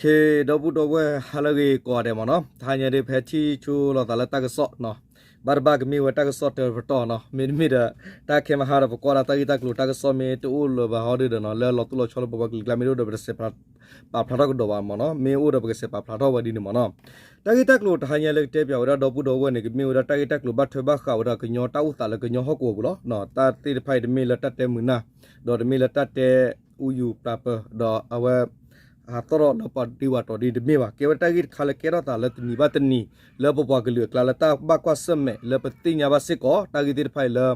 ဒီပုၢ်ဒီဝဲၢ်ဟါလၢအဂ့ၤကိးဂၤဒဲးမ့ၢ်နီၤ, တဟါညါဒ်ပဟဲထံၣ်ဆိလီၤသးလၢတၢ်ကစီၣ်နီၤ, ဘၣ်တဘၣ်ကမ့ၢ်ဝဲတၢ်ကစီၣ်တၢတပတီၢ်နီၤ, မ့တမ့ၢ်ဒီး တၢ်ခဲမဟါဒီးပကွၢ်ဒၣ်တၢ်ဂ့ၢ်တၢ်ကျိၤတၢ်ကစီၣ်မ့ၢ်တအိၣ်လၢၤဘၣ်ဟီဒ်ဒီးနီၤ, လၢလီၤတိၢ်လီၤဆီလၢပပှၤကလုာ်ကျါမ့ၢ်တအိၣ်ဒီး ပတစဲးပာ်ဖျါထီၣ်ကဒီးဘၣ်မ့ၢ်နီၤ, မ့ၢ်အိၣ်ဒီးပကစဲးပာ်ဖျါထီၣ်ဝဲဒ်န့ၣ်မ့ၢ်နီၤ. တၢ်ဂ့ၢ်တၢ်ကျိၤတဟါညါလၢကတဲပၠးဝဲဒၣ်ဒီပုၢ်ဒီဝဲၢ်န့ၣ် ကမ့ၢ်ဝဲဒၣ်တၢ်ဂ့ၢ်တၢ်ကျိၤဘၣ်ထွဲဘၣ်ဃးဝဲဒၣ်ကညီတၢ်အိၣ်သးလၢကညီဟီၣ်ကဝီၤပူၤလီၤ. တၢ်သ့ၣ်တဖၣ်အံၤတမ့ၢ်လၢတၢ်တဲမုာ်နၢ်, ဒီးတမ့ၢ်လၢတၢ်တဲအူယူၤပျၢ်ပၢၢ်, ဒီးအဝဲ ဟးသီၣ်ထီၣ်လၢပှၤဒ့ဝဲတီၤဒ်တမ့ၢ်ဘၣ်. ကဲဝဲတၢ်ဂ့ၢ်တခါလၢကဲထီၣ်သးလၢတနံၤဘၣ်တနံၤ လၢပပှၤကလုာ်အကျါလၢတၢ်ဘၣ်ကွၢ်ဆၢၣ်မဲာ်လၢပသ့ၣ်ညါဘၣ်စ့ၢ်ကီး တၢ်ဂ့ၢ်သ့ၣ်တဖၣ်အံၤလၢ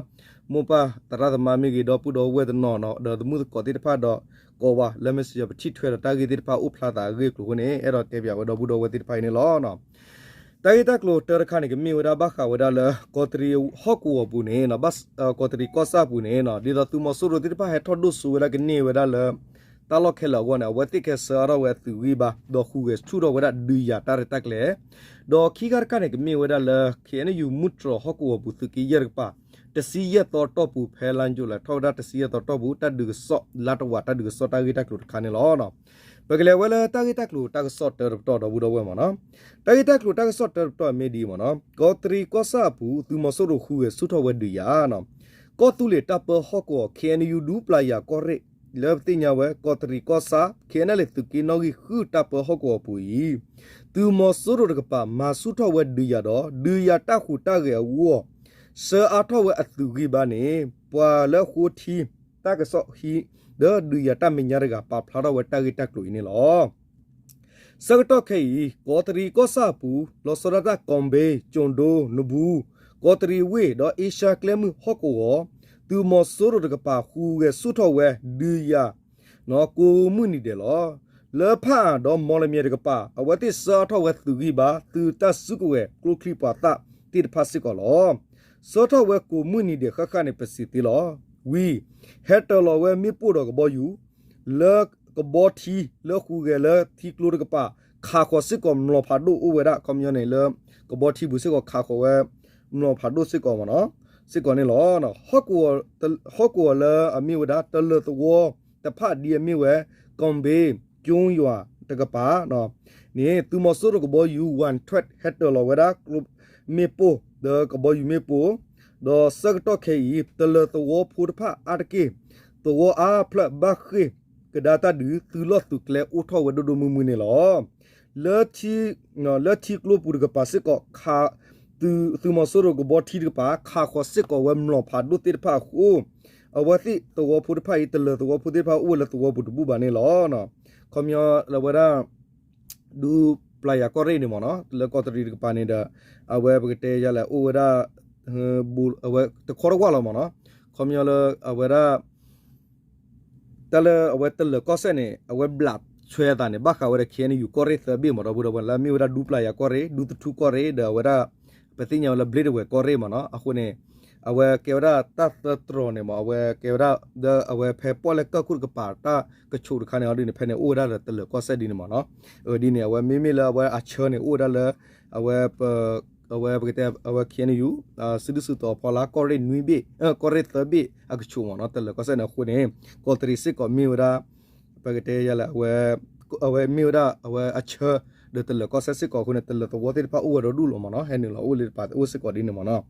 မိၢ်ပၢ်သရၣ်သမါမ့ၢ်ဂ့ၤ ဒီပုၢ်ဒီဝဲၢ်တနီၤနီၤ ဒီးသမုၢ်သကိးသ့ၣ်တဖၣ်ဒီး ကိးဝဲလၢ messenger ပထံၣ်ထွဲဒီးတၢ်ဂ့ၢ်သ့ၣ်တဖၣ်အိၣ်ဖျါသးအဂ့ၢ်အကျိၤအဃိန့ၣ် အဲၣ်ဒိးတဲပၠးဝဲဒီပုၢ်ဒီဝဲၢ်သ့ၣ်တဖၣ်အံၤန့ၣ်လီၤ. တၢ်ဂ့ၢ်တၢ်ကျိၤတၢတခါန့ၣ် ကမ့ၢ်ဝဲဒၣ်ဘၣ်ဃးဝဲဒၣ်လၢ ကီးတရံးဟီၣ်ကဝီၤပူၤန့ၣ် ကီးတရံးကီၢ်ဆၣ်ပူၤန့ၣ် ဒ်သိးသုးမီၤစိရိၤသ့ၣ်တဖၣ်ဟဲထီၣ်ဒိၣ်စိဝဲဒၣ်ကန့ၢ်ဝဲဒၣ်လၢ တၢ်လီၢ်ခဲလၢာ်အဂီၢ်န့ၣ် အဝဲသ့ၣ်ကဲဆှၢအါထီၣ်ဝဲအသုးဂံၢ်ဘါ ဒီးဟူးဂဲၤဆူၣ်ထီၣ်ဝဲဒၣ်ဒုးယၤတၢ်ရဲၣ်တၢ်ကျဲၤ ဒီးခံခါတခါန့ၣ် ကမ့ၢ်ဝဲဒၣ်လၢ ခ့ၣ်အဲၣ်ယူၣ် မုၢ်တြီၤဟီၣ်ကဝီၤပူၤ သုးက့ယဲၢ်တကပၤ တဆံယဲၢ်သီတီၢ်ပူၤ ဖဲလါယူၤလံ ထီၣ်ဝဲဒၣ်တဆံယဲၢ်သီတီၢ်ပူၤ တၢ်ဒုးကစီၣ်လါတဝာ် တၢ်ဒုးကစီၣ်တၢ်ဂ့ၢ်တၢ်ကျိၤတခါန့ၣ်လီၤ. ပကလဲၤဝဲလၢတၢ်ဂ့ၢ်တၢ်ကျိၤတၢ်ကစီၣ်တၢတပတီၢ်ဒီပုၢ်ဒီဝဲၢ်မ့ၢ်နီၤ. တၢ်ဂ့ၢ်တၢ်ကျိၤတၢ်ကစီၣ်တၢတပတီၢ်မ့ၢ်ဒ်အံၤမ့ၢ်နီၤ, ကီးတရံးကီၢ်ဆၣ်အပူၤ သုးမီၤစိရိၤဟူးဂဲၤဆူၣ်ထီၣ်ဝဲဒုးယၤ ကီၢ်သူလ့ၤတၢ်ပၢဟီၣ်ကဝီၤ ခ့ၣ်အဲၣ်ယူၣ် ဒူပျၢ်ယၤကီၢ်ရ့ၣ် လၢပသ့ၣ်ညါဝဲ ကီးတရံးကီၢ်ဆၣ် ခ့ၣ်အဲၣ်ယူၣ် သုးက့နီၣ်ဂံၢ်ဃုတၢ်ပၢဟီၣ်ကဝီၤပူၤအံၤ သုးမီၤစိရိၤတကပၤ မၤဆူၣ်ထီၣ်ဝဲဒုးယၤဒီး ဒုးယၤတၢ်ဟူးတၢ်ဂဲၤအဂီၢ် ဆှၢအါထီၣ်ဝဲအသုးဂံၢ်ဘါန့ၣ် ပှၤလၢအဃိထံ တၢ်ကစီၣ်ဟံး ဒီးဒုးယၤတၢ်မဲာ်ညါတဂၤ ပာ်ဖျါထီၣ်ဝဲတၢ်ဂ့ၢ်တၢ်ကျိၤအံၤန့ၣ်လီၤ. ဆၢကတီၢ်ခဲအံၤ ကီးတရံးကီၢ်ဆၣ်အပူၤ လီၤဆီဒၣ်တၢ် ကီၢ်ဘ့ၣ်, ကၠိၣ်ဒိၣ်, နဘူး, ကီးတရံးဝ့ၢ် ဒီးအ့ရှါကျဲမုၢ်ဟီၣ်ကဝီၤ သုးမီၤစိရိၤတကပၤ ဟူးဂဲၤဆူၣ်ထီၣ်ဝဲ ဒုးယၤ ကိးမုၢ်နံၤဒဲးလီၤ. လၢဖးအၣ်ဒီးမီၣ်လမၠဲၣ်တကပၤ အဝဲသ့ၣ်ဆှၢအါထီၣ်ဝဲသုးဂံၢ်ဘါ သုးတၢ်စုကဝဲၤ ကျိချံမျိာ်သၣ်သ့ၣ်တဖၣ်စ့ၢ်ကီးလီၤ. ဆှၢထီၣ်ဝဲကိးမုၢ်နံၤဒဲးဃၣ်ဃၣ်န့ၣ် ပစံးသ့လီၤ. ဝံၤ ဟဲတၢၤလီၤဝဲမ့ၣ်ပိၢ်ဒီးကဘီယူၤ လၢကဘီထံ လၢဟူးဂဲၤလၢထံကျိတကပၤ ခးဃီၤစ့ၢ်ကီးမျိာ်ဖးဒိၣ်အိၣ်ဝဲဒၣ် ခီပညီန့ၣ်လၢ ကဘီထံပူၤစ့ၢ်ကီး ခးဃီၤဝဲ မျိာ်ဖးဒိၣ်စ့ၢ်ကီးမ့ၢ်နီၤ စ့ၢ်ကီးန့ၣ်လီၤ. ဟီၣ်ကဝီၤလၢအမ့ၢ်ဝဲဒၣ် တလၢၤသဝီတဖၣ်ဒ်အမ့ၢ်ဝဲ ကီၢ်ဘ့ၣ် ကၠိယွၤတကပၤန့ၣ် သုးမီၤစိရိၤကဘီယူၤ ဝၣ်ထွဲး ဟဲတၢၤလီၤဝဲဒၣ် ကျိမ့ၣ်ပိၢ် ဒီးကဘီယူၤမ့ၣ်ပိၢ် ဒီးဆၢကတီၢ်ခဲအံၤ တလၢၤသဝီဖိတဖၣ်အါတက့ၢ် သဝီအါဖျၢၣ်ဘၣ်ဃ့ၢ်ကဒါတၢ်ဒုး သုးလီၢ်သုးကျဲအိၣ်ထီၣ်ဝဲဒိၣ်ဒိၣ်မုၢ်မုၢ်န့ၣ်လီၤ. လၢထံကျိပူၤတကပၤစ့ၢ်ကီး သုးမီၤစိရိၤကဘီထံတကပၤ ခးဃီၤစ့ၢ်ကီးဝဲမျိာ်ဖးဒိၣ်သ့ၣ်တဖၣ်အဃိ အဝဲသ့ၣ်သဝီဖိတဖၣ်အံၤ တလၢၤသဝီဖိသ့ၣ်တဖၣ်အိၣ်ဝဲလၢသဝီပူၤတဘူၣ်ဘၣ်န့ၣ်လီၤ. ခီပညီလၢဝဲဒၣ် ဒူပျၢ်ယၤကီၢ်ရ့ၣ်န့ၣ်မ့ၢ်နီၤ လၢကီးတရံးတကပၤန့ၣ်ဒီး အဝဲပကတဲယၤလဲၣ် အိၣ်ဝဲဒၣ် အဝဲတခီတဝၢ်လီၤမ့ၢ်နီၤ ခီပညီလၢအဝဲဒၣ် တၢ်လၢအဝဲတလၢၤကီၢ်စဲၣ်န့ၣ် အဝဲဘျးဆွဲအသးန့ၣ် ဘၣ်ဃးဝဲဒီး ခ့ၣ်အဲၣ်ယူၣ် ကီၢ်ရ့ၣ်သၢဘ့ၣ်မ့ၢ်ဒီပုၢ်ဒီဝဲၢ် လၢအမ့ၢ်ဝဲဒၣ်ဒူပျၢ်ယၤကီၢ်ရ့ၣ် ဒူသထူကီၢ်ရ့ၣ် ဒီးအဝဲဒၣ် ပသ့ၣ်ညါဝဲလၢဘျ့ဒဝဲၢ်ကီၢ်ရ့ၣ်မ့ၢ်နီၤ အဃိန့ၣ် အဝဲကဲဝဲဒၣ်တၢ်သၢတြီၤန့ၣ်မ့ၢ် အဝဲကဲဝဲဒၣ် လၢအဝဲဖဲပီၣ်လဲၣ်ကၢၢ်ခိၣ်တကပၤတၢ်ကဆိးတခါန့ၣ်အီၤဒ်န့ၣ် ဖဲန့ၣ်အိၣ်ဝဲဒၣ်ဒီးတလၢၤကီၢ်စဲၣ်ဒ်န့ၣ်မ့ၢ်နီၤ ဒ်န့ၣ် အဝဲမ့မ့ၢ်လၢအဝဲအဆၢန့ၣ် အိၣ်ဝဲဒၣ်လၢ အဝဲ အဝဲပကတဲ အဝဲ ခ့ၣ်အဲၣ်ယူၣ် စုဒုၣ်စုတီၤဖီလာ် ကီၢ်ရ့ၣ်နွံဘ့ၣ် ကီၢ်ရ့ၣ်သၢဘ့ၣ်အကဆိးမ့ၢ်နီၤ တလၢၤကီၢ်စဲၣ်န့ၣ်အဃိန့ၣ် ကီးတရံးစ့ၢ်ကီးမ့ၢ်ဝဲဒၣ် ပကတဲယၤလဲၣ် အဝဲ အဝဲမ့ၢ်ဝဲဒၣ်အဝဲအဆၢ ဒီးတလၢၤကီၢ်စဲၣ်စ့ၢ်ကီးအဃိန့ၣ် တလၢၤသဝီသ့ၣ်တဖၣ်အိၣ်ဝဲဒီဒူၣ်လီၤမ့ၢ်နီၤ ဟဲနုာ်လီၤအိၣ်လၢတပၤအိၣ်စ့ၢ်ကီးဒ်န့ၣ်မ့ၢ်နီၤ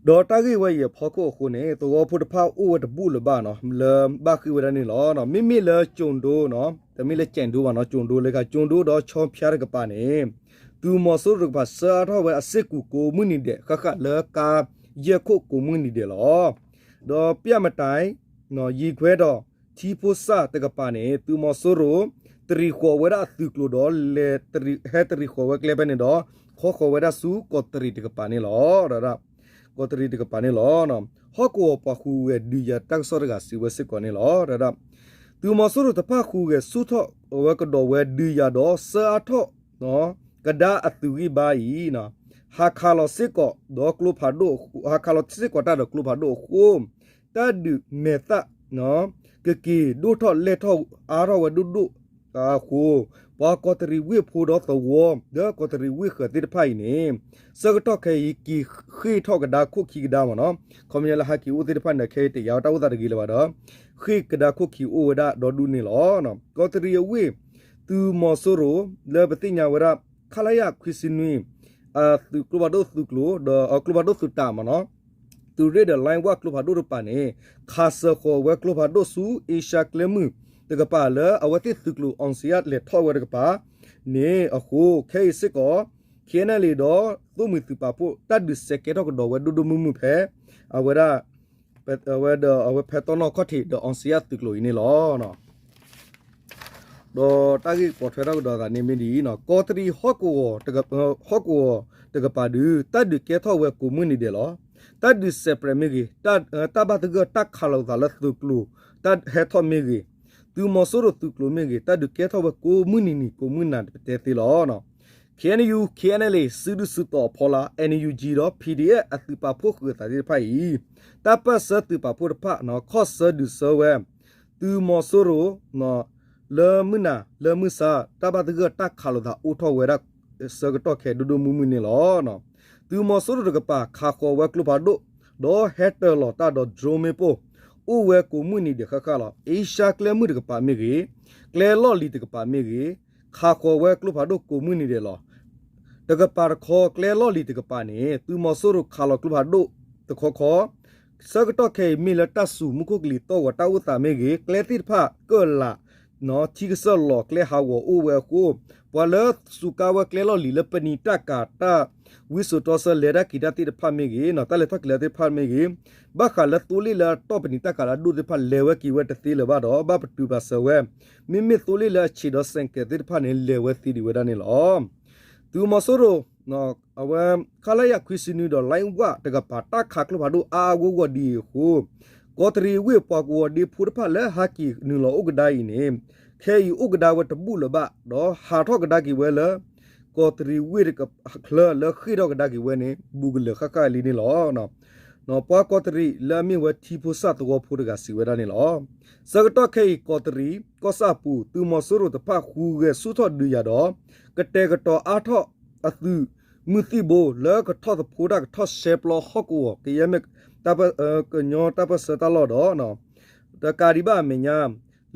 ဒီးတၢ်ဂ့ၢ်ဝဲအံၤအဖီခိၣ်အဃိန့ၣ် သဝီဖိတဖၣ်အိၣ်ဝဲတဘူၣ်လၢၤဘၣ်နီၤ လၢဘၣ်ဃ့ၢ်ဝဲဒၣ်န့ၣ်လီၤ. မ့မ့ၢ်လၢကၠိၣ်ဒိၣ်နီၤ တမ့ၢ်လၢကၠဲၣ်ဒိၣ်ဘၣ်နီၤ ကၠိၣ်ဒိၣ်လၢကၠိၣ်ဒိၣ်ဒီးဆီဖၠါတကပၤန့ၣ် သုးမီၤစိရိၤတကပၤ ဆှၢအါထီၣ်ဝဲအစ့ၢ်ကီးကိးမုၢ်နံၤဒဲး ဃၣ်ဃၣ်လၢကါယဲၢ်ခိၣ်ကိးမုၢ်နံၤဒဲးလီၤ. ဒီးပျၢ်မတၤ ယံၤခွဲဒီး ထံဖိစၢ်တကပၤန့ၣ် သုးမီၤစိရိၤ တရံးဃီၤဝဲဒၣ်အသုးကျိၤဒီး လဲၤ ဟဲတရံးဃီၤဝဲကျဲဖဲန့ၣ်ဒီး ခီဃီၤဝဲဒၣ်ဆူကီးတရံးတကပၤန့ၣ်လီၤ. ကီးတရံးတကပၤန့ၣ်လီၤ. ဟီၣ်ကဝီၤပှၤဟူးဂဲၤဒုးယၤတၢ်ကစီၣ်တဂၤစံးဝဲစ့ၢ်ကီးန့ၣ်လီၤ. သုးမီၤစိရိၤတဖၣ်ဟူးဂဲၤဆူၣ်ထီၣ်ဝဲကဒီးဝဲဒုးယၤဒီး ဆှၢအါထီၣ် ကဒါအသုးဂံၢ်ဘါအံၤ ဟးခးလီၤစ့ၢ်ကီးဒီးကျိဖးဒိၣ် ဟးခးလီၤစ့ၢ်ကီးတၢ်ဒီးကျိဖးဒိၣ်အဃိ တၢ်ဒုးမဲာ်သၣ် ကက့ၤဒိၣ်ထီၣ်လဲၢ်ထီၣ်အါထီၣ်ဝဲဒိၣ်ဒိၣ်အဃိ ပှၤကီးတရံးဝ့ၢ်ဖိဒီးသဝီ ဒီးကီးတရံးဝ့ၢ်ဃၢၤသ့ၣ်တဖၣ်အံၤန့ၣ် ဆၢကတီၢ်ခဲအံၤ က့ၤဃ့ၢ်ထီၣ်ကဒါခိၣ်ခံကဒါမ့ၢ်နီၤ ခီပညီလၢဟဲက့ၤအိၣ်သ့ၣ်တဖၣ်န့ၣ် ခဲအံၤတယာ်ဝဲတၢ်အိၣ်သးတဂ့ၤလၢၤဘၣ်ဒီး ဃ့ၢ်ကဒါခိၣ်ခံအိၣ်ဝဲဒၣ်ဒီဒူၣ်န့ၣ်လီၤ. ကီးတရံးအဝ့ၢ် သုးမီၤစိရိၤ လၢပသ့ၣ်ညါဝဲဒၣ် ခလရ ခွံဆံနွံ အသုးကျိဖးဒိၣ်သုးကျိၤ ဒီးအကျိဖးဒိၣ်သုးတၢ်မ့ၢ်နီၤ သုးရ့ၣ်ဒီး လိုင်းဝၣ် ကျိဖးဒိၣ်တကပၤန့ၣ် ခးစၢၤဃီၤဝဲကျိဖးဒိၣ်ဆူ အ့ရှါကျဲမုၢ်တကပၤလၢအဝဲသ့ၣ်သုးကျိၤ အောင်ဇေယျ လဲၤထီၣ်ဝဲတကပၤန့ၣ်အဃိ ခဲအံၤစ့ၢ်ကီး ခ့ၣ်အဲၣ်အဲၣ်လ့ၣ် ဒီးသိၣ်မှံၤသုးပာ်ဖှိၣ် တၢ်ဒုးစဲးကဲထီၣ်ကဒီးဝဲဒိၣ်ဒိၣ်မုၢ်မုၢ်ဖဲ အဝဲဒၣ် အဝဲဒီးအဝဲဖဲတီနီၣ်ခီၣ်ထံးဒီး အောင်ဇေယျ သုးကျိၤအံၤန့ၣ်လီၤ. ဒီးတၢ်ဂ့ၢ်ပိာ်ထွဲထီၣ်ကဒီးအသးန့ၣ်မ့ၢ်ဒ်အံၤနီၤ ကီးတရံးဟီၣ်ကဝီၤ ဟီၣ်ကဝီၤတကပၤဒုး တၢ်ဒုးကဲထီၣ်ဝဲကိးမုၢ်နံၤဒဲးလီၤ. တၢ်ဒုးစဲးပြဲးမ့ၢ်ဂ့ၤ, တၢ်ဘၣ်သဂၢၢ်တၢ်ခးလိာ်သးလၢသုးကျိၤ တၢ်ဟဲထီၣ်မ့ၢ်ဂ့ၤ, သုးမီၤစိရိၤသုးကျိၤမ့ၢ်ဂ့ၤ တၢ်ဒုးကဲထီၣ်ဝဲကိးမုၢ်နံၤနံၤကိးမုၢ်နၤတပတဲသ့လီၤ. ခ့ၣ်အဲၣ်ယူၣ် ခ့ၣ်အဲၣ်အဲၣ်လ့ၣ် စုဒုၣ်စုတီၤအဖီလာ် NUG ဒီး PDF အသုးပာ်ဖှိၣ်ဃုာ်အသးသ့ၣ်တဖၣ်အံၤ တၢ်ပၢၢ်ဆၢသုးပာ်ဖှိၣ်တဖၣ် ခီၣ်ဆၢဒုးဆၢဝဲ သုးမီၤစိရိၤ လၢမုၢ်နၤလၢမုၢ်ဆါ တၢ်ဘၣ်သဂၢၢ်တၢ်ခးလိာ်သးအိၣ်ထီၣ်ဝဲဒၣ် ဆၢကတီၢ်ခဲအံၤဒိၣ်ဒိၣ်မုၢ်မုၢ်န့ၣ်လီၤ. သုးမီၤစိရိၤတကပၤ ခးဃီၤဝဲကျိဖးဒိၣ် ဒီးဟဲတၢၤလီၤတၢ်ဒီး drone မ့ၣ်ပိၢ် အိၣ်ဝဲကိးမုၢ်နံၤဒဲးဃၣ်ဃၣ်လီၤ. အ့ရှါကျဲမုၢ်တကပၤမ့ၢ်ဂ့ၤ, ကျဲလီၢ်လံၤတကပၤမ့ၢ်ဂ့ၤ, ခးဃီၤဝဲကျိဖးဒိၣ်ကိးမုၢ်နံၤဒဲးလီၤ. တကပၤတခီ ကျဲလီၢ်လံၤတကပၤန့ၣ် သုးမီၤစိရိၤခးလီၤကျိဖးဒိၣ်တခီခီ ဆၢကတီၢ်ခဲအံၤမ့ၢ်လၢတၢ်စူၤမူခိၣ်ကလံၤသီၣ်ဂီၤတၢ်အိၣ်သးမ့ၢ်ဂ့ၤ, ကျဲသ့ၣ်တဖၣ်ကၢၣ်လး ထံကစၢၢ်လီၤကျဲဟးဂီၤအိၣ်ဝဲအဃိ, ပှၤလၢစူးကါဝဲကျဲလီၢ်လံၤလၢပနံာ်တၢ်ကၤတၢ် ဝံစိာ်တီဆၢလဲၤတၢ်က့ၤတၢ်သ့ၣ်တဖၣ်မ့ၢ်ဂ့ၤ, တၢ်လဲၤထီၣ်က့ၤလၢသ့ၣ်တဖၣ်မ့ၢ်ဂ့ၤ, ဘၣ်ဃးလၢသိလ့ၣ်လၢအတီၢ်ပနံာ်တၢ်ကၤလၢအဒိၣ်သ့ၣ်တဖၣ်လဲၤဝဲက့ၤဝဲတသ့လၢၤဘၣ်ဒီး ဘၣ်ပတုာ်ပာ်စၢၤဝဲ, မ့မ့ၢ်သိလ့ၣ်လၢအဆံးဒီးစဲးကဲးသ့ၣ်တဖၣ်န့ၣ် လဲၤဝဲသ့ဒံးဝဲဒၣ်န့ၣ်လီၤ. သုးမီၤစိရိၤ အဝဲ ခလရ ခွံဆံနွံ ဒီး လိုင်းဝၣ် တကပၤ တၢ်ခးကျိဖးဒိၣ်အါအါဂီၢ်ဂီၢ်ဒ်အံၤအဃိ, ကီးတရံးဝ့ၢ်ပှၤကဝီၤဒ့ဖိတဖၣ်လၢဟးက့ၤနုာ်လီၤအိၣ်ကဒါအံၤန့ၣ် ခဲအံၤအိၣ်ကဒါဝဲတဘူၣ်လၢၤဘၣ် ဒီးဟးထီၣ်ကဒါက့ၤဝဲလၢ ကီးတရံးဝ့ၢ်တကချၢလၢဃ့ၢ်ထီၣ်ကဒါက့ၤဝဲန့ၣ် ဘူးကလၢာ်ဃၣ်ဃၣ်လံန့ၣ်လီၤ. ပှၤကီးတရံးလၢအမ့ၢ်ဝဲထံဖိစၢ်သဝီဖိတဂၤစံးဝဲဒၣ်န့ၣ်လီၤ. ဆၢကတီၢ်ခဲအံၤ ကီးတရံး ကီၢ်ဆၣ်အပူၤ သုးမီၤစိရိၤတဖၣ်ဟူးဂဲၤဆူၣ်ထီၣ်ဒုးယၤဒီး ကတဲာ်ကတီၤအါထီၣ်အသုးမုၢ်သံၣ်ဘိ လၢကထီၣ်သဖှိတၢ်ကထီၣ်ရှဲပျီဟီၣ်ကဝီၤ ကယဲၢ်မ့ၢ် ကညီတၢ်ပၢၢ်ဆၢတၢ်လီၢ်ဒီး တကးဒံးဘၣ်အမဲာ်ညါ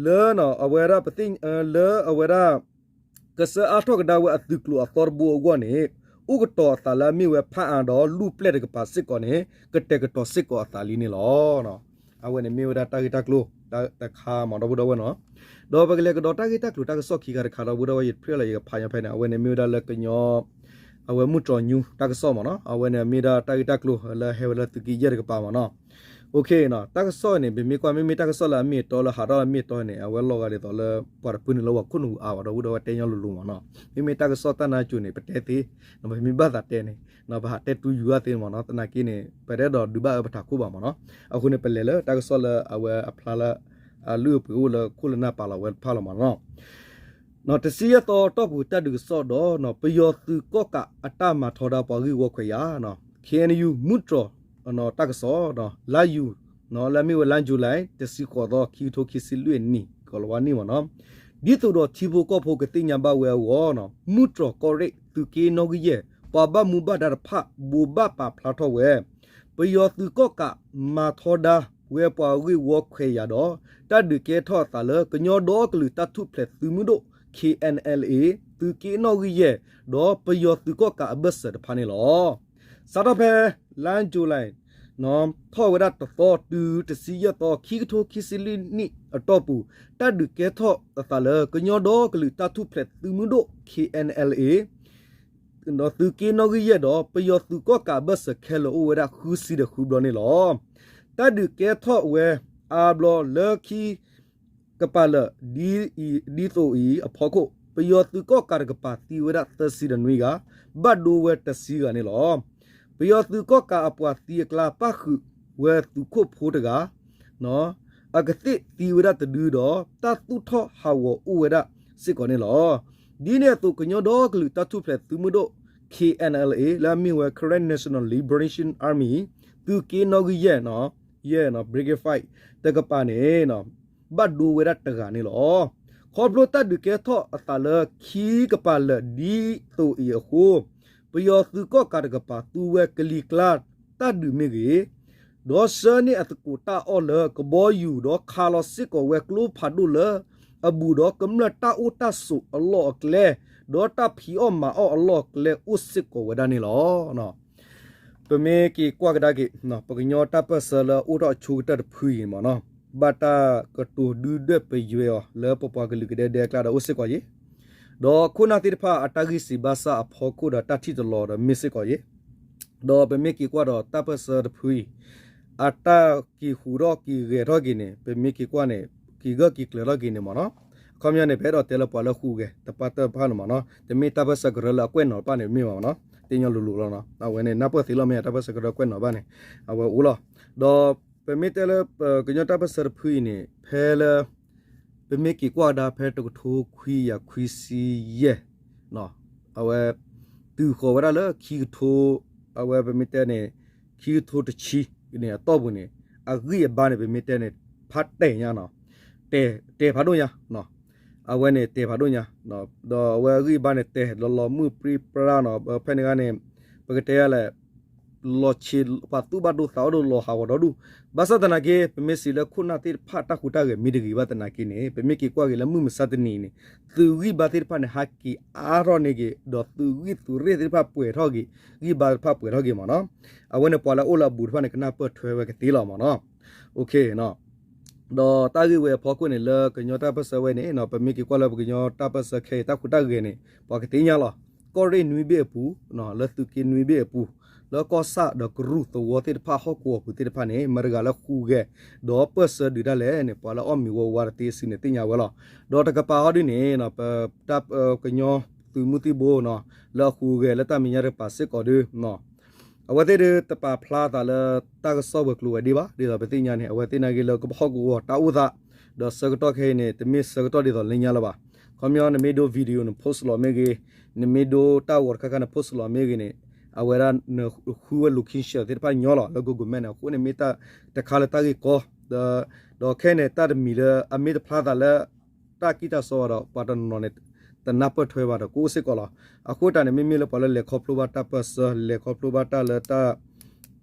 လၢအဝဲဒၣ်ပသ့ၣ် လၢအဝဲဒၣ် ကစၢၢ်အါထီၣ်ကဒါဝဲအသုးကျိၤအသီတဘိအဂီၢ်န့ၣ် အိၣ်ကတီၤအသးလၢအမ့ၢ်ဝဲဖးအါဒီးလူၢ်ပျဲၢ်တကပၤစ့ၢ်ကီးန့ၣ် ကတဲာ်ကတီၤစ့ၢ်ကီးအသးလံန့ၣ်လီၤ. အဝဲန့ၣ်မ့ၢ်ဝဲဒၣ်တၢ်ဂ့ၢ်တၢ်ကျိၤတခါမ့ၢ်ဒီပုၢ်ဒီဝဲၢ်နီၤ. ဒီးပကလဲၤကဒီးတၢ်ဂ့ၢ်တၢ်ကျိၤတၢ်ကစီၣ်ခံခါတခါဒီပုၢ်ဒီဝဲၢ် ယတဖျၢၣ်လၢယကဖးညီဖဲန့ၣ် အဝဲန့ၣ်မ့ၢ်ဝဲဒၣ်လၢကညီ အဝဲမုၢ်တြီၤညူတၢ်ကစီၣ်မ့ၢ်နီၤ. အဝဲန့ၣ်မ့ၢ်ဒၣ်တၢ်ဂ့ၢ်တၢ်ကျိၤလၢဟဲဝဲလၢသုးက့ယဲၢ်တကပၤမ့ၢ်နီၤ. တၢ်ကစီၣ်န့ၣ် ပမ့ၢ်ကွၢ်မ့မ့ၢ်တၢ်ကစီၣ်လၢအမ့ၢ်အတီလၢဟးထီၣ်လၢအမ့ၢ်အတီန့ၣ် အဝဲလီၤဂာ်ဒ်သိးလၢ ပှၤတဖုန့ၣ်လၢပှၤခိၣ်နူာ်အါဘၣ်ဒီပုၢ်ဒီဝဲၢ်တဲညီလိၤလိၤမ့ၢ်နီၤ. မ့မ့ၢ်တၢ်ကစီၣ်တၢ်နါကိၤန့ၣ် ပတဲသ့, ပမ့ၢ်ဘၣ်သးတဲန့ၣ် ပဟးတဲတူၢ်ယူၤအါသ့မ့ၢ်နီၤ. သနာ်က့န့ၣ် ပတအဲၣ်ဒိးဒုးဘၣ်အၢပထးခိၣ်ဘၣ်မ့ၢ်နီၤ. အဃိန့ၣ် ပလဲၤလၢတၢ်ကစီၣ်လၢအဝဲအဖျါလၢ အလုၢ်အပှ့ၤအိၣ်လၢခိၣ်လၢနၢ်ပာ်လီၤဝဲတဖၣ်လီၤမ့ၢ်နီၤ. တဆံယဲၢ်သီတီၢ်ပူၤတၢ်ဒုးကစီၣ်ဒီး ပယီၤသုးကီၣ်ကးအတၢ်မၤထီဒါပှၤဂ့ၢ်ဝီခွဲးယာ်, KNU မုၢ်တြီၤ တၢ်ကစီၣ်, လါယူၤ လၢအမ့ၢ်ဝဲလါ July တဆံဃိးသီ ခံကထိခံဆံလွံၢ်နံၣ် ကီၤလၤဝါနံၣ်မ့ၢ်နီၤ. ဒ်သိးဒီးထံဖိကီၢ်ဖိကသ့ၣ်ညါဘၣ်ဝဲအဂီၢ်, မုၢ်တြီၤကီၢ်ရ့ၣ် သုးက့နီၣ်ဂံၢ်ယဲၢ် ပှၤဘၣ်မူဘၣ်ဒါတဖၣ် ဘိးဘၣ်ပာ်ဖျါထီၣ်ဝဲ ပယီၤသုးကီၣ်ကးမၤထီဒါဝဲပှၤဂ့ၢ်ဝီခွဲးယာ်ဒီး တၢ်ဒုးကဲထီၣ်အသးလၢ ကညီဒီကလုာ်တၢ်ထူၣ်ဖျဲးသုးမုၢ်ဒိၣ် KNLA သုးက့နီၣ်ဂံၢ်ယဲၢ် ဒီးပယီၤသုးကီၣ်ကးအဘၢၣ်စၢၤတဖၣ်န့ၣ်လီၤ. စးထီၣ်ဖဲ လါ July ထီၣ်ဝဲဒၣ်တသီတုၤတဆံယဲၢ်သီ ခံကထိခံဆံလွံၢ်နံၣ်အတီၢ်ပူၤ တၢ်ဒုးကဲထီၣ်အသးလၢ ကညီဒီကလုာ်တၢ်ထူၣ်ဖျဲးသုးမုၢ်ဒိၣ် KNLA ဒီးသုးက့နီၣ်ဂံၢ်ယဲၢ်ဒီး ပယီၤသုးကီၣ်ကးအဘၢၣ်စၢၤခဲလၢာ်အိၣ်ဝဲဒၣ်ဃုဆံဒီးဃုဘျီန့ၣ်လီၤ. တၢ်ဒုးကဲထီၣ်ဝဲအါဘျီလၢခံ ကပၤလၢာ် ဒ်သိးအံၤအဖီခိၣ် ပယီၤသုးကီၣ်ကးတကပၤသံဝဲဒၣ်သၢဆံဒီးနွံဂၤ, ဘၣ်ဒိဝဲတဆံဂၤန့ၣ်လီၤ. ပယီၤသုးကီၣ်ကးအပှၤသံအကျါ ပၣ်ဃုာ်ဝဲသုးခိၣ်ဖိတဂၤ အကသ့ၣ်သံဝဲဒၣ်တဒုဒီး တၢ်သူၣ်ထီၣ်ဟးဂီၤအိၣ်ဝဲဒၣ်စ့ၢ်ကီးန့ၣ်လီၤ. ဒ်န့ၣ်အသိး ကညီဒီကလုာ်တၢ်ထူၣ်ဖျဲးသုးမုၢ်ဒိၣ် KNLA လၢအမ့ၢ်ဝဲ Karen National Liberation Army သုးက့နီၣ်ဂံၢ်ယဲၢ် ယဲၢ် Brigade Five တကပၤန့ၣ် ဘၣ်ဒိဝဲဒၣ်တဂၤန့ၣ်လီၤ. ခီဖျိတၢ်ဒုးကဲထီၣ်အသးလၢခံကပၤလၢာ်ဒ်သိးအံၤအဃိ ပယီၤသုးကီၣ်ကးတကပၤသူဝဲကလံၤကျါတၢ်ဒုးမ့ၢ်ဂ့ၤ, ဒီးဆှၢန့ၢ်အသကိးတၢ်အီၣ်လၢကဘီယူၤ ဒီးခးလီၤစ့ၢ်ကီးဝဲကျိဖးဒိၣ်လၢ အဘူးဒီးကမျၢၢ်တၢ်အိၣ်တၢ်ဆိးအလီၢ်အကျဲ, ဒီးတၢ်ဖံးအီၣ်မၤအီၣ်အလီၢ်အကျဲအိၣ်စ့ၢ်ကီးဝဲဒၣ်န့ၣ်လီၤ. ပမ့ၢ်က့ၤကွၢ်ကဒါက့ၤ ပကညီတၢ်ပၢၢ်ဆၢလၢအိၣ်ထီၣ်အဆိကတၢၢ်တဖုအံၤမ့ၢ်နီၤ, ဘၣ်တၢ်ကတိၤဒုၣ်ဒွဲၣ်ပယွဲအီၤလၢပပှၤကလုာ်ကဒဲကဒဲအကျါဒီးအိၣ်စ့ၢ်ကီးယ့ၣ်, ဒီးခိၣ်နၢ်သ့ၣ်တဖၣ်အတၢ်ဂံၢ်စံးဘၣ်စၢ်အဖီခိၣ်ဒီးတၢ်ထံၣ်တလီၤဒီးမ့ၢ်စ့ၢ်ကီးယ့ၣ်, ဒီးပမ့ၢ်က့ၤကွၢ်ဒီးတၢ်ပၢၢ်ဆၢတဖုအံၤ အတၢ်က့ၤဟူးထီၣ်က့ၤဂဲၤထီၣ်က့ၤန့ၣ် ပမ့ၢ်က့ၤကွၢ်န့ၣ် က့ၤဂၢၢ်က့ၤကျၢၤထီၣ်က့ၤန့ၣ်မ့ၢ်နီၤ, အခီပညီန့ၣ် ပအဲၣ်ဒိးတဲလၢပှၤလၢဟူးဂဲၤတပၢ်တၢ်တဖၣ်န့ၣ်မ့ၢ်နီၤ, တမ့ၢ်တၢ်ပၢၢ်ဆၢကရၢလၢအကွဲးနီၣ်တဖၣ်န့ၣ်မ့ၢ်ဘၣ်မ့ၢ်နီၤ, သ့ၣ်ညါလိၤလိၤလီၤနီၤ, အဝဲန့ၣ် နၢ်ပၢၢ်သ့လီၤမ့ၢ် တၢ်ပၢၢ်ဆၢကရၢကွဲးနီၣ်ဘၣ်န့ၣ် အဝဲအိၣ်လီၤ, ဒီးပမ့ၢ်တဲလၢ ကညီတၢ်ပၢၢ်ဆၢတဖုအံၤန့ၣ် ဖဲလၢ ပမ့ၢ်က့ၤကွၢ်ကဒါဖဲတကထိခွံကယၤခွံဆံယဲၢ် အဝဲ တုၤဃီၤဝဲဒၣ်လၢခံကထိ အဝဲပမ့ၢ်တဲန့ၣ် ခံကထိတဆံန့ၣ် အတီၢ်ပူၤန့ၣ် အဂံၢ်အဘါန့ၣ် ပမ့ၢ်တဲန့ၣ် ဖးတဲာ်ညါနီၤ, တဲာ် တဲာ်ဖးဒိၣ်ညါ, အဝဲန့ၣ်တဲာ်ဖးဒိၣ်ညါ, ဒီးအဝဲအဂံၢ်အဘါန့ၣ် တဲာ်လီၤလီၤမုၢ်ပြံပြါနီၤ, ဖဲန့ၣ်ဂၤန့ၣ် ပကတဲလဲၣ် လီၤဆ့ ပှၤသူၣ်ဘၣ်ဒိသးအိၣ်ဒိၣ်လီၤဟးဂီၤဒီဒူၣ်, ဘၣ်ဆၣ်သနာ်က့ ပမ့ၢ်စံးလၢခိၣ်နၢ်သ့ၣ်တဖၣ်တၢ်ဟူးတၢ်ဂဲၤမ့ၢ်တဂ့ၤဘၣ်သနာ်က့န့ၣ် ပမ့ၢ်က့ၤကွၢ်က့ၤလၢမုၢ်မဆါတနံၤန့ၣ် သုးဂံၢ်ဘါသ့ၣ်တဖၣ်န့ၣ် ဟးက့ၤအါထီၣ်န့ၢ်က့ၤ ဒီးသုးဂံၢ်သုးရ့ၣ်သ့ၣ်တဖၣ်ပှဲၤထီၣ်က့ၤ, ဂံၢ်ဘါတဖၣ်ပှဲၤထီၣ်က့ၤမ့ၢ်နီၤ, အဝဲန့ၣ်ပှၤလၢအအိၣ်လၢအဘူးတဖၣ်န့ၣ် ကနၢ်ပၢၢ်ထွဲဝဲကသ့လီၤမ့ၢ်နီၤ, ဒီးတၢ်ဂ့ၢ်ဝဲအဖီခိၣ်န့ၣ် လၢကညီတၢ်ပၢၢ်ဆၢဝဲန့ၣ် ပမ့ၢ်က့ၤကွၢ်လၢပကညီတၢ်ပၢၢ်ဆၢခဲအံၤတၢ်ဟူးတၢ်ဂဲၤန့ၣ် ပှၤကသ့ၣ်ညါလီၤ, ကီၢ်ရ့ၣ်နွံဘ့ၣ်အပူၤ လၢသုးက့နွံဘ့ၣ်အပူၤ လၢကီၢ်ဆၣ်ဒီးကရူၢ်သဝီသ့ၣ်တဖၣ်ဟီၣ်ကဝီၤပူၤသ့ၣ်တဖၣ်န့ၣ် မတၤတဂၤလၢဟူးဂဲၤ ဒီးပၢၢ်ဆၢဒုးတၢ်လဲၣ်န့ၣ် ပှၤလၢအီၣ်မ့ၤဝီဝါတသ့စုန့ၣ်သ့ၣ်ညါဝဲလီၤ, ဒီးတကပၤဟီဒုန့ၣ် ပ ကညီသုးမုၢ်သံၣ်ဘိ လၢအဟူးဂဲၤလၢတၢ်မဲာ်ညါတကပၤစ့ၢ်ကီးဒီး အဝဲသ့ၣ်ဒုးတပာ်ဖျါသးလၢတၢ်ကစီၣ်ဝဲၤကျိၤဝဲၤဒ့ဘၣ်, ဒ်သိးပသ့ၣ်ညါန့ၣ် အဝဲသ့ၣ်နာ်က့လၢကဟီၣ်ကဝီၤတၢ်အိၣ်သး, ဒီးဆၢကတီၢ်ခဲအံၤန့ၣ် တမ့ၢ်ဆၢကတီၢ်ဒ်သိးလၢညါလၢၤဘၣ်, ခီပညီနမ့ၢ်ဒိ video န post လီၤမ့ၢ်ဂ့ၤ, နမ့ၢ်ဒိတၢ်ဂီၤတခါခါန post လီၤမ့ၢ်ဂ့ၤန့ၣ် အဝဲဒၣ်နဃုဝဲ location သ့ၣ်တဖၣ်ညီလီၤ လၢ Google Map န့ၣ် အဃိန့ၣ်မ့ၢ်တၢ်တခါလၢတၢ်ဂ့ၢ်ကီ, ဒီးခဲအံၤန့ၣ် တၢ်တမံၤလၢအမ့ၢ်တဖျါသးလၢ တၢ်ကံၢ်တၢ်စီဘၣ်ဒီး ပှၤတနီၤနီၤန့ၣ် တနၢ်ပၢၢ်ထွဲဘၣ်ဒီးကအိၣ်စ့ၢ်ကီးလီၤ, အဃိတၢ်န့ၣ် မ့မ့ၢ်လၢပှၤလၢလဲၤခီဖျိဘၣ်တၢ်ပၢၢ်ဆၢ လဲၤခီဖျိဘၣ်တၢ်လၢတၢ်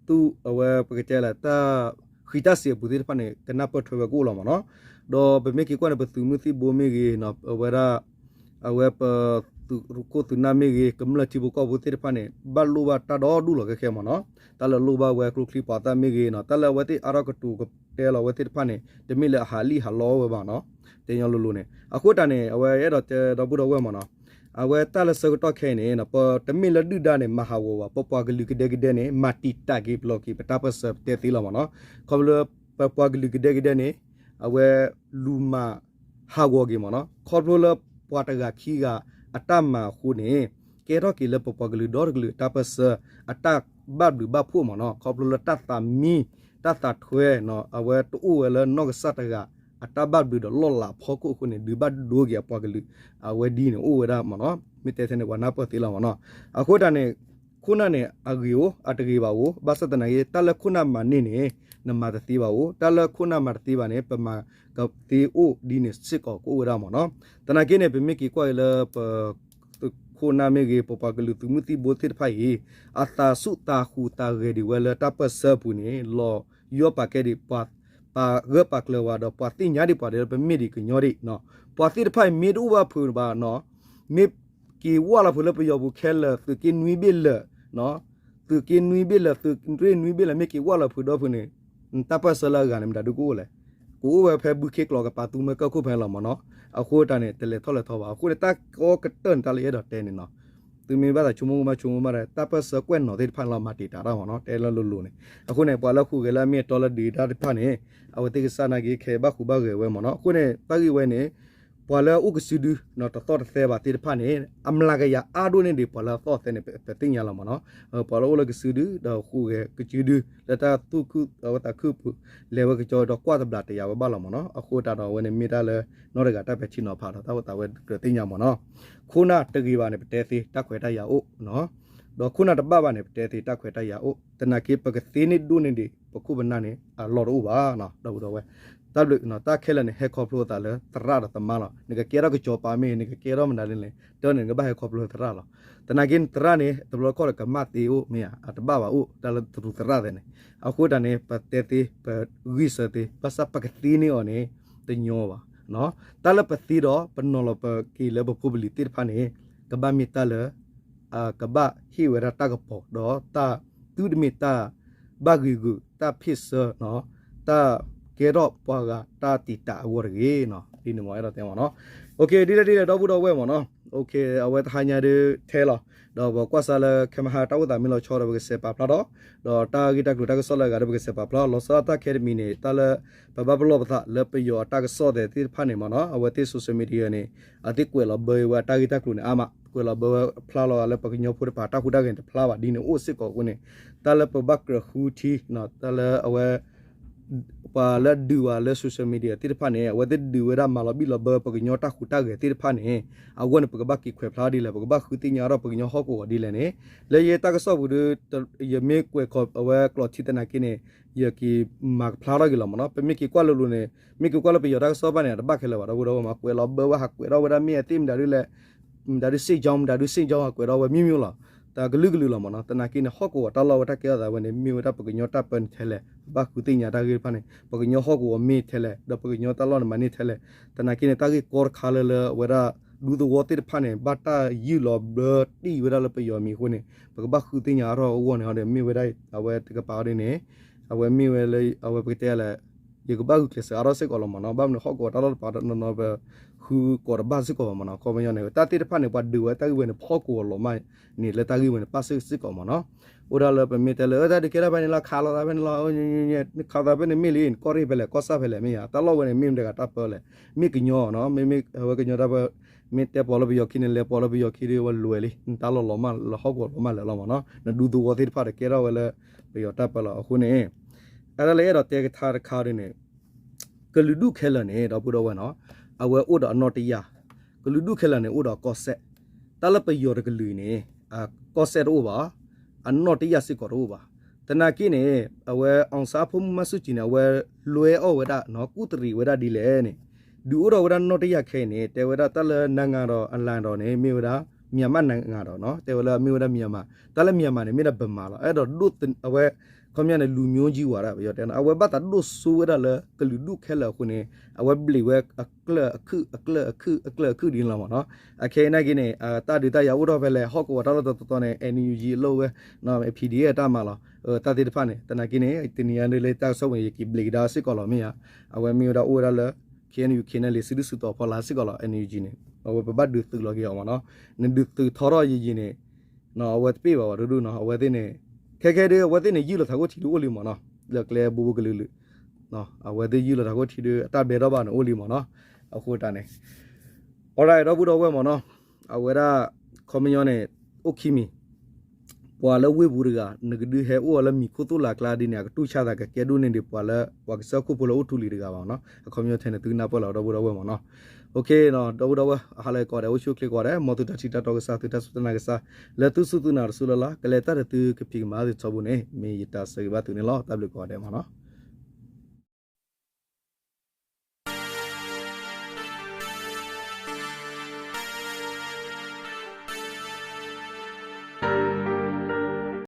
သူၣ်အဝဲပကတဲလၢတၢ် ဃံတၢ်စံးအပူၤသ့ၣ်တဖၣ်န့ၣ် ကနၢ်ပၢၢ်ထွဲဝဲကအိၣ်လီၤမ့ၢ်နီၤ, ဒီးပမ့ၢ်က့ၤကွၢ်န့ၣ် ပသုးမုၢ်သံၣ်ဘိမ့ၢ်ဂ့ၤ အဝဲဒၣ် အဝဲပ သုးခိၣ်သုးနၢ်မ့ၢ်ဂ့ၤ ကမျၢၢ်ထံဖိကီၢ်ဖိသ့ၣ်တဖၣ်န့ၣ် ဘၣ်လိၣ်ဘၣ်တၢ်ဒီဒူၣ်လီၤခဲခဲမ့ၢ်နီၤ, တၢ်လၢလိၣ်ဘၣ်ဝဲကျိချံပှၤသၣ်မ့ၢ်ဂ့ၤနီၤ တၢ်လၢအဝဲသ့ၣ်အါထီၣ်ကတိၤကတဲလီၤအဝဲသ့ၣ်တဖၣ်န့ၣ် တမ့ၢ်လၢအဟးလံၣ်ဟးလီဝဲဘၣ်နီၤ, တဲညီလိၤလိၤန့ၣ် အဃိတၢ်န့ၣ် အဝဲအဲၣ်ဒိးတဲဒီပုၢ်ဒီဝဲၢ်မ့ၢ်နီၤ, အဝဲတၢ်လၢဆၢကတီၢ်ခဲအံၤန့ၣ် ပတမ့ၢ်လၢဒုၣ်ဒါန့ၣ် မၤဟးဂီၤဝဲ ပပှၤကလုာ်ကဒဲကဒဲန့ၣ် မၤတံာ်တာ်က့ၤပလီၢ်က့ၤ ပတၢ်ပၢၢ်ဆၢပတဲသ့လီၤမ့ၢ်နီၤ, ခီဖျိလၢ ပပှၤကလုာ်ကဒဲကဒဲန့ၣ် အဝဲ လူၤမၤ ဟးဂီၤက့ၤမ့ၢ်နီၤ, ခီဖျိလၢပှၤတဂၤခံဂၤအတၢ်မၤအဃိန့ၣ် ကဲထီၣ်က့ၤလၢပပှၤကလုာ်ဒီတကလုာ်အတၢ်ပၢၢ်ဆၢ အတၢ်ဘၣ်ဘျုးဘၣ်ဖှိၣ်မ့ၢ်နီၤ, ခီဖျိလၢတၢ်သးမံ တၢ်သးထွဲ အဝဲတအိၣ်ဝဲလၢနီၢ်ကစၢ်တဂၤ အတၢ်ဘၣ်ဘျုးဒီးလီၢ်လၤအဖီခိၣ်အဃိန့ၣ် ဒုးဘၣ်ဒိက့ၤအပှၤကလုာ် အဝဲဒ်န့ၣ်အိၣ်ဝဲဒၣ်မ့ၢ်နီၤ, မ့ၢ်တဲထဲန့ၣ် ပှၤနၢ်ပၢၢ်သ့လီၤမ့ၢ်နီၤ, အဃိတၢ်န့ၣ် ခိၣ်နၢ်န့ၣ် အဂ့ၤအိၣ် အတဂ့ၤဘၣ်အိၣ်, ဘၣ်ဆၣ်သနာ်က့ တၢ်လၢခိၣ်နၢ်မၤန့ၢ်န့ၣ် နမၤတသ့ဘၣ်အိၣ်, တၢ်လၢခိၣ်နၢ်မၤတသ့ဘၣ်န့ၣ် ပမၤကသ့အိၣ်ဒ်န့ၣ်စ့ၢ်ကီးကအိၣ်ဝဲဒၣ်မ့ၢ်နီၤ, သနာ်က့န့ၣ် ပမ့ၢ်က့ၤကွၢ်က့ၤလၢပ ခိၣ်နၢ်မ့ၢ်ဂ့ၤ ပပှၤကလုာ်သုးမုၢ်သံၣ်ဘိသ့ၣ်တဖၣ်အံၤ အသးဆူၣ်သးဟူးသးဂဲၤဒံးဝဲလၢတၢ်ပၢၢ်ဆၢအပူၤန့ၣ် လီၤယီၢ်ပာ်ကဲဒံး ပှၤပာ်ဂၢၢ်ပာ်ကျၢၤဝဲဒီး ပှၤသ့ၣ်ညါဒံးပှၤဒီး ပမ့ၢ်ဒံးကညီဒံး, ပှၤသ့ၣ်တဖၣ်အံၤမ့ၢ်တအိၣ်ဘၣ်ဖုးဘၣ်နီၤ, မ့ၢ်က့ၤဝၢ်လီၤဖုးလၢပယီၤပူၤခဲလၢာ် သုးက့နွံဘ့ၣ်လၢာ် သုးက့နွံဘ့ၣ်လၢာ် သုးရ့ၣ်နွံဘ့ၣ်လၢာ် မ့ၢ်က့ၤဝၢ်လီၤဖုးဒီဖုန့ၣ် တၢ်ပၢၢ်ဆၢလၢအဂၤန့ၣ် မတၤဒုကအိၣ်လဲၣ်, ကအိၣ်ဝဲဖဲဘုခ့ကျိာ်ကပာ်သူမဲကၢၢ်ခိၣ်ဖဲန့ၣ်လီၤမ့ၢ်နီၤ, အဃိတၢ်န့ၣ် တလဲၤထီၣ်လဲၤထီဘၣ်, အဃိန့ၣ် တၢ်ကီကတၢၢ်န့ၣ် တၢ်လၢယအဲၣ်ဒိးတဲန့ၣ်နီၤ, သုမ့ၢ်ဘၣ်သးဆိကမိၣ်ကမၣ်ဆိကမိၣ်မးဒီး တၢ်ပၢၢ်ဆၢကွဲးနီၣ်သ့ၣ်တဖၣ်န့ၣ်လီၤ မၤတံာ်တာ်တၢ်မ့ၢ်နီၤ, တဲလၢလိၤလိၤန့ၣ်, အဃိန့ၣ် ပှၤလၢဟူးဂဲၤလၢအမ့ၢ်အတီလၢဒုးတၢ်တဖၣ်န့ၣ် အဝဲသ့ၣ်ကစၢ်နာ်က့ခဲအံၤဘၣ်ဟူးဘၣ်ဂဲၤဝဲမ့ၢ်နီၤ, အဃိန့ၣ် တၢ်ဂ့ၢ်ဝဲန့ၣ် ပှၤလၢအအိၣ်ကစုဒု တသီၣ်တသဲဘၣ်သ့ၣ်တဖၣ်န့ၣ် အမျးကယၤအါဒိၣ်န့ၢ်ဒံးပှၤလၢအသီၣ်သဲန့ၣ် ပသ့ၣ်ညါလီၤမ့ၢ်နီၤ, ပှၤလၢအအိၣ်လၢကစုဒု ဒီးဟူးဂဲၤကစုဒု လၢတၢ်သူၣ်ခုသးခုအပူၤ လဲၤဝဲကစီဒီးကွၢ်တဘျးတယာ်ဝဲဘၣ်လီၤမ့ၢ်နီၤ, အဃိတၢ်ဒီးအဝဲန့ၣ်မ့ၢ်တၢ်လၢ နီၢ်တဂၤတၢ်ပဲာ်ထံနီၤဖးဒီးတၢ်အိၣ်သးဝဲကြၢးသ့ၣ်ညါမ့ၢ်နီၤ, ခိၣ်နၢ်တဂ့ၤဘၣ်န့ၣ် ပတဲသ့တၢ်ခွဲးတၢ်ယာ်အိၣ် ဒီးခိၣ်နၢ်တဘၣ်ဘၣ်န့ၣ် ပတဲသ့တၢ်ခွဲးတၢ်ယာ်အိၣ်, သနာ်က့ပကသ့န့ၢ်ဒိၣ်န့ၢ်ဒံး ပခိၣ်ပနၢ်န့ၣ် အလီၢ်တအိၣ်ဘၣ်, ဒီပုၢ်ဒီဝဲၢ်, တၢ်ဘျုး တၢ်ခဲလၢာ်န့ၣ် ဟဲခီဖျိသးလၢသရၣ်ဒီးသမါလီၤ, နကကဲထီၣ်ကစီၤပၤမ့ၢ်ဂ့ၤ နကကဲထီၣ်မနုၤလဲၣ်န့ၣ် တၢ်န့ၣ် နကဘၣ်ဟဲခီဖျိသရၣ်လီၤ, သနာ်က့သရၣ်န့ၣ် တဘျီခီၣ်ဒီးကမၣ်သ့အိၣ်မ့ၢ်ဧါ, အတဘၣ်ဘၣ်အိၣ် တၢ်လၢတရူးသရၣ်သဲးန့ၣ်, အဃိတၢ်န့ၣ် ပတဲသ့ ပဂံၢ်ဆၢသ့ ဘၣ်ဆၣ်ပကသ့န့ၢ်အီၤန့ၣ် တညီဘၣ်, တၢ်လၢပသံဒီးပနီၤလီၤပက့ၤလၢပဖိပလံၤသ့ၣ်တဖၣ်န့ၣ် ကဘၣ်မ့ၢ်တၢ်လၢ ကဘၣ်ဟ့ၣ်ဝဲဒၣ်တၢ်ကပီၤ ဒီးတၢ်သုတမ့ၢ်တၢ်ဘၣ်ဂ့ၤဂုာ် တၢ်ဖ့ၣ်ဆၢ တၢ်ကဲထီၣ်ပှၤဂၤတၢ်တံာ်တာ်အဂီၢ်တဂ့ၤ. ဒ်န့ၣ်မ့ၢ်အဲၣ်ဒိးတဲမ့ၢ်နီၤ. ဒ်လဲၣ်ဒ်လဲၣ် ဒီပုၢ်ဒီဝဲၢ်မ့ၢ်နီၤ. အဝဲတဟါညါဒုးထဲလီၤ. ဒီးပကွၢ်စၢ်လၢခဲမဟါတၢ်အိၣ်သးမ့ၢ်လီၤဆီဒီး ပကဆဲးပာ်ဖျါထီၣ် ဒီးတၢ်ဂ့ၢ်တၢ်ကျိၤတၢ်ကစီၣ်လၢအဂၤဒီး ပကဆဲးပာ်ဖျါ လီၤဆီဒၣ်တၢ်ခဲတမံၤန့ၣ် တၢ်လၢ ပဘၣ်ပလီၢ်ပသးလၢပယီၤအတၢ်ကစီၣ်သဲးသ့ၣ်တဖၣ်န့ၣ်မ့ၢ်နီၤ အဝဲသ့ၣ် social media န့ၣ် အသ့ၣ်ကွဲးလီၤဘၢဝဲအတၢ်ဂ့ၢ်တၢ်ကျိၤန့ၣ်အါမး ကွဲးလီၤဘၢဝဲဖျါလီၤလၢပှၤကညီဖိတဖၣ်တၢ်ဟူးတၢ်ဂဲၤန့ၣ်တဖျါဘၣ်ဒ်န့ၣ်အိၣ်စ့ၢ်ကီးအဃိန့ၣ် တၢ်လၢပဘၣ်ကြၢးဃုထံ တၢ်လၢအဝဲ ပှၤလၢဒုးဝဲလၢ social media သ့ၣ်တဖၣ်န့ၣ် အဝဲသ့ၣ်ဒုးဝဲဒၣ်မၤလီၤဘံၣ်လီၤဘၢပှၤကညီတၢ်ဟူးတၢ်ဂဲၤသ့ၣ်တဖၣ်န့ၣ် အဂီၢ်န့ၣ် ပကဘၣ်က့ၤခွဲးဖျါဒ်လဲၣ် ပကဘၣ်ဃုသ့ၣ်ညါထီၣ်ပှၤကညီဟီၣ်ကဝီၤဒ်လဲၣ်န့ၣ် လၢယတၢ်ကစီၣ်ပူၤဒီး ယမ့ၢ်ကွဲးခီအဝဲကျိးထံသနာ်က့န့ၣ် ယက့ၤမၤကဖျါထီၣ်က့ၤလီၤမ့ၢ်နီၤ. ပမ့ၢ်က့ၤကွၢ်လိၤလိၤန့ၣ် မ့ၢ်က့ၤကွၢ်လၢပယီၤတၢ်ကစီၣ်ဘၣ်န့ၣ် အတဘၣ်ခဲလၢာ်ဘၣ် ဒီပုၢ်ဒီဝဲၢ်မ့ၢ် ကွဲးလီၤဘၢဝဲဟးကွဲးထီၣ်ဝဲဒၣ်မ့ၢ်အသ့ၣ်မတၤဒုလဲၣ် မတၤဒုစ့ၣ်ကၠီ မတၤဒုစ့ၣ်ကၠီ ဟးကွဲးထီၣ်ဝဲမ့ၢ်မ့ၢ်လီၤ. တၢ်ကလုာ်ကလုာ်လီၤမ့ၢ်နီၤ. သနာ်က့န့ၣ် ဟီၣ်ကဝီၤတၢ်လီၢ်ဝဲတၢ်ကဲထီၣ်သးဝဲန့ၣ် မ့ၢ်ဝဲဒၣ်ပှၤကညီတၢ်ပၢန့ၣ်ထဲလဲၣ် ဘၣ်ဃုသ့ၣ်ညါတၢ်ဂ့ၢ်တဖၣ်န့ၣ် ပှၤကညီဟီၣ်ကဝီၤမ့ၢ်ထဲလဲၣ် ဒီးပှၤကညီတၢ်လီၢ်န့ၣ်မၤန့ၢ်ထဲလဲၣ်. သနာ်က့န့ၣ် တၢ်ဂ့ၢ်ကီတခါလၢလၢအဝဲဒၣ် ဒူသဝီသ့ၣ်တဖၣ်န့ၣ် ဘၣ်တၢ်ယုၢ်လီၤဘျၢတံၢ်ဝဲဒၣ်လၢပယီၤမံၤအဃိန့ၣ် ပကဘၣ်ဃုသ့ၣ်ညါအါထီၣ်အဂီၢ်န့ၣ်ဒီး မ့ၢ်ဝဲဒၣ်အဝဲတကပၤအီၤဒ်န့ၣ် အဝဲမ့ၢ်ဝဲလၢ အဝဲပကတဲလဲၣ် ယကဘၣ်ဂုာ်ကျဲးစၢးအါထီၣ်စ့ၢ်ကီးလီၤမ့ၢ်နီၤ. ဘၣ်မနုၤဟီၣ်ကဝီၤတၢ်လီၢ်တပၤနီၤနီၤ ပဃုကိးတဘၣ်စ့ၢ်ကီးဘၣ်မ့ၢ်နီၤ. ခီပညီန့ၣ် တၢ်သ့ၣ်တဖၣ်န့ၣ် ပှၤဒုးဝဲတၢ်ဂ့ၢ်ဝဲန့ၣ် ဟီၣ်ကဝီၤလီၤမးန့ၣ် လၢတၢ်ဂ့ၢ်ဝဲန့ၣ် ပၣ်စ့ၢ်ကီးမ့ၢ်နီၤ. အိၣ်ဒၣ်လၢပမ့ၢ်တဲလၢ တၢ်ဒုးကဲထီၣ်ဖဲန့ၣ်လီၤ ခးလိာ်သးဖဲန့ၣ်လီၤ ခးသးဖဲန့ၣ်မ့ၢ်လံ နကီၢ်ရ့ၣ်ဖဲလဲၣ် ကီၢ်ဆၣ်ဖဲလဲၣ်မ့ၢ်ဧါ တၢ်လီၢ်ဝဲန့ၣ် မ့ၢ်မတၤတဂၤတၢ်ပၢလဲၣ် မ့ၢ်ကညီနီၤ မ့မ့ၢ်အဝဲကညီတၢ်ပၢ မ့ၢ်တဲပှၤလၢပယီၤခံန့ၣ် လဲၤပှၤလၢပယီၤခံဒီး အဝဲလွဲၤလံ နတၢ်လီၢ်လီၤမးလၢဟီၣ်ကဝီၤလီၤမးလၢာ်လီၤမ့ၢ်နီၤ နဒူသဝီသ့ၣ်တဖၣ်ဒီးကဲထီၣ်ဝဲလၢ ပယီၤတၢ်ပၢလီၤ. အဃိန့ၣ် အဲၣ်ဒိးလၢအဲၣ်ဒိးတဲကထါတခါဒ်န့ၣ် ကလုာ်ဒူၣ်ခဲလၢာ်န့ၣ် ဒီပုၢ်ဒီဝဲၢ်နီၤ အဝဲအိၣ်ဒီးအနီၣ်တယၢ် ကလုာ်ဒူၣ်ခဲလၢာ်န့ၣ် အိၣ်ဒီးကီၢ်စဲၣ် တၢ်လၢပယီၤတကလုာ်န့ၣ် ကီၢ်စဲၣ်တအိၣ်ဘၣ် အနီၣ်တယၢ်စ့ၢ်ကီးတအိၣ်ဘၣ်. သနာ်က့န့ၣ် အဝဲ အောင်ဆန်း အဖိမုၣ်မၢ်ဆူၣ်ကၠံန့ၣ် အဝဲလွဲအီၣ်ဝဲဒၣ် ကူၣ်တရံးဝဲဒၣ်ဒ်လဲၣ်န့ၣ် ဒုးအိၣ်ထီၣ်ဝဲဒၣ်နီၣ်တယၢ်ခဲအံၤန့ၣ် တဲဝဲဒၣ်တၢ်လၢ နိုင်ငံတော် အလံတောင် န့ၣ် မ့ၢ်ဝဲဒၣ် မြန်မာ့နိုင်ငံတော် နီၤ တဲဝဲလၢမ့ၢ်ဝဲဒၣ် မြန်မာ တၢ်လၢ မြန်မာ န့ၣ် မ့ၢ်ဒၣ်ဗမာလီၤ. အဲၣ်ဒိးဒိၣ်အဝဲ ခီပညီန့ၣ် လူမျိုးကြီးဝါဒ ပယီၤတဲနီၤ အဝဲဘၣ်သးဒိၣ်စိဝဲဒၣ်လၢကလုာ်ဒူၣ်ခဲလၢာ်အဃိန့ၣ် အဝဲဘျံးဝဲအကျၢၢ်အခုၣ် အကျၢၢ်အခုၣ် အကျၢၢ်အခုၣ်ဒ်န့ၣ်လီၤမ့ၢ်နီၤ. အခဲအံၤနာ်က့န့ၣ် တၢ်ဒုးတၢ်ယၤအိၣ်ထီၣ်ဖဲလဲၣ် ဟီၣ်ကဝီၤတၢ်လီၢ်တတီၤတီၤန့ၣ် NUG အလိၣ်ဝဲ PDF တၢ်မၤလီၤ တၢ်သ့ၣ်တဖၣ်န့ၣ် သနာ်က့န့ၣ် တနံၤညါဒ်လၢတၢ်ကစီၣ်ပူၤန့ၣ် ယက့ၤဘျံးကဒါစ့ၢ်ကီးလီၤမ့ၢ်ဧါ. အဝဲမ့ၢ်ဝဲဒၣ်အိၣ်ဝဲဒၣ်လၢ KNU KNLA စုဒုၣ်စုတီၤဖီလာ်စ့ၢ်ကီးလီၤ NUG န့ၣ် အဝဲပဘၣ်ဒုးသုးလီၤက့ၤအီၤမ့ၢ်နီၤ. နဒုးသုးထီထီၣ်ယံာ်ယံာ်န့ၣ် အဝဲတပ့ၢ်ဘၣ်ဝဲဒိၣ်ဒိၣ်နီၤ အဝဲသ့ၣ်န့ၣ် ခဲခဲဒုး အဝဲသ့ၣ်န့ၣ် ယုၢ်လီၤထးခိၣ်ထံဒုးအိၣ်လံမ့ၢ်နီၤ လၢကျဲဘိဘိကလုာ်လုာ် အဝဲသ့ၣ်ယုၢ်လီၤထးခိၣ်ထံဒုး အတၢ်ဘဲထီၣ်ဘၣ်န့ၣ်အိၣ်လံမ့ၢ်နီၤ. အဃိတၢ်န့ၣ် alright ဒီပုၢ်ဒီဝဲၢ်မ့ၢ်နီၤ အဝဲဒၣ် ခီပညီန့ၣ် အိၣ်ခံမံၤ ပှၤလၢဝ့ၢ်ပူၤတဂၤ နကဒုးဟဲအိၣ်လၢမံၤခိၣ်သိၣ်လၢ်ကျါဒ်န့ၣ် အကတူၢ်ဆါသးကကဲဒိၣ်န့ၢ်ဒံးပှၤလၢ ပှၤကစၢၢ်ခိၣ်ဖိလၢအိၣ်ထူလံၤတဂၤဘၣ်နီၤ. အခီပညီထဲန့ၣ် သုကနၢ်ပၢၢ်လီၤ ဒီပုၢ်ဒီဝဲၢ်မ့ၢ်နီၤ. ဒီပုၢ်ဒီဝဲၢ် အဟါလၢကီးဒဲး အိၣ်ဆူၣ်အိၣ်ချ့ကီးဒဲး မ်သုတၢ်ထံၣ်တၢ်တီကစၢ် သုတၢ်စူၢ်တၢ်နာ်ကစၢ် လၢသုစူၢ်သုနာ်တစူၢ်လၢ်လၢ် ကလဲၤတၢ်ဒီးသုကဖံးကမၤသုထီဘိန့ၣ် မ့ၢ်ယတၢ်ဆၢဂ့ၤဘၣ်သုန့ၣ်လီၤ. တၢ်ဘျုးကီးဒဲးမ့ၢ်နီၤ.